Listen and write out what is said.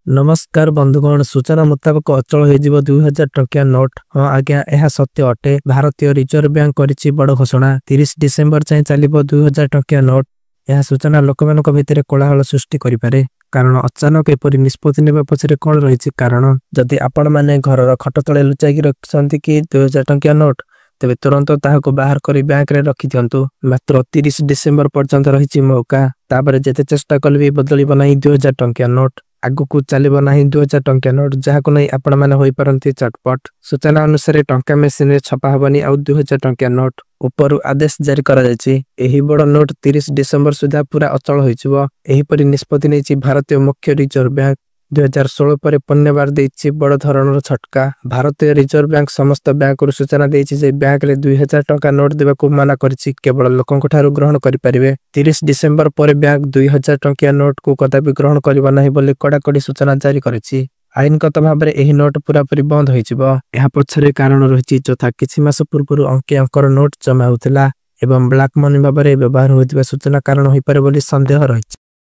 ନମସ୍କାର ବନ୍ଧୁଗଣ, ସୂଚନା ମୁତାବକ ଅଚଳ ହୋଇଯିବ 2000 ଟଙ୍କିଆ ନୋଟ। ହଁ ଆଜ୍ଞା, ଏହା ସତ୍ୟ ଅଟେ। ଭାରତୀୟ ରିଜର୍ଭ ବ୍ୟାଙ୍କ କରିଛି ବଡ଼ ଘୋଷଣା। 30 ଡିସେମ୍ବର ଯାଏଁ ଚାଲିବ 2000 ଟଙ୍କିଆ ନୋଟ। ଏହା ସୂଚନା ଲୋକମାନଙ୍କ ଭିତରେ କୋଳାହଳ ସୃଷ୍ଟି କରିପାରେ, କାରଣ ଅଚାନକ ଏପରି ନିଷ୍ପତ୍ତି ନେବା ପଛରେ କଣ ରହିଛି କାରଣ? ଯଦି ଆପଣମାନେ ଘରର ଖଟ ତଳେ ଲୁଚାଇକି ରଖିଛନ୍ତି କି 2000 ଟଙ୍କିଆ ନୋଟ, ତେବେ ତୁରନ୍ତ ତାହାକୁ ବାହାର କରି ବ୍ୟାଙ୍କରେ ରଖିଦିଅନ୍ତୁ। ମାତ୍ର 30 ଡିସେମ୍ବର ପର୍ଯ୍ୟନ୍ତ ରହିଛି ମୌକା। ତାପରେ ଯେତେ ଚେଷ୍ଟା କଲେ ବି ବଦଳିବ ନାହିଁ 2000 ଟଙ୍କିଆ ନୋଟ। ଆଗକୁ ଚାଲିବ ନାହିଁ 2000 ଟଙ୍କିଆ ନୋଟ, ଯାହାକୁ ନେଇ ଆପଣମାନେ ହୋଇପାରନ୍ତି ଚଟପଟ। ସୂଚନା ଅନୁସାରେ ଟଙ୍କା ମେସିନରେ ଛପା ହେବନି ଆଉ 2000 ଟଙ୍କିଆ ନୋଟ। ଉପରୁ ଆଦେଶ ଜାରି କରାଯାଇଛି। ଏହି ବଡ଼ ନୋଟ 30 ଡିସେମ୍ବର ସୁଦ୍ଧା ପୁରା ଅଚଳ ହୋଇଯିବ। ଏହିପରି ନିଷ୍ପତ୍ତି ନେଇଛି ଭାରତୀୟ ମୁଖ୍ୟ ରିଜର୍ଭ ବ୍ୟାଙ୍କ। 2016 ପରେ ପୁନର୍ବାର ଦେଇଛି ବଡ଼ ଧରଣର ଝଟକା। ଭାରତୀୟ ରିଜର୍ଭ ବ୍ୟାଙ୍କ ସମସ୍ତ ବ୍ୟାଙ୍କରୁ ସୂଚନା ଦେଇଛି ଯେ ବ୍ୟାଙ୍କରେ 2000 ଟଙ୍କା ନୋଟ ଦେବାକୁ ମନା କରିଛି, କେବଳ ଲୋକଙ୍କଠାରୁ ଗ୍ରହଣ କରିପାରିବେ। 30 ଡିସେମ୍ବର ପରେ ବ୍ୟାଙ୍କ 2000 ଟଙ୍କିଆ ନୋଟକୁ କଦାପି ଗ୍ରହଣ କରିବ ନାହିଁ ବୋଲି କଡ଼ାକଡ଼ି ସୂଚନା ଜାରି କରିଛି। ଆଇନଗତ ଭାବରେ ଏହି ନୋଟ ପୁରାପୁରି ବନ୍ଦ ହୋଇଯିବ। ଏହା ପଛରେ କାରଣ ରହିଛି, ଯଥା କିଛି ମାସ ପୂର୍ବରୁ ଅଙ୍କେ ଅଙ୍କର ନୋଟ ଜମା ହେଉଥିଲା ଏବଂ ବ୍ଲାକ୍ ମନି ଭାବରେ ବ୍ୟବହାର ହେଉଥିବା ସୂଚନା କାରଣ ହୋଇପାରେ ବୋଲି ସନ୍ଦେହ ରହିଛି।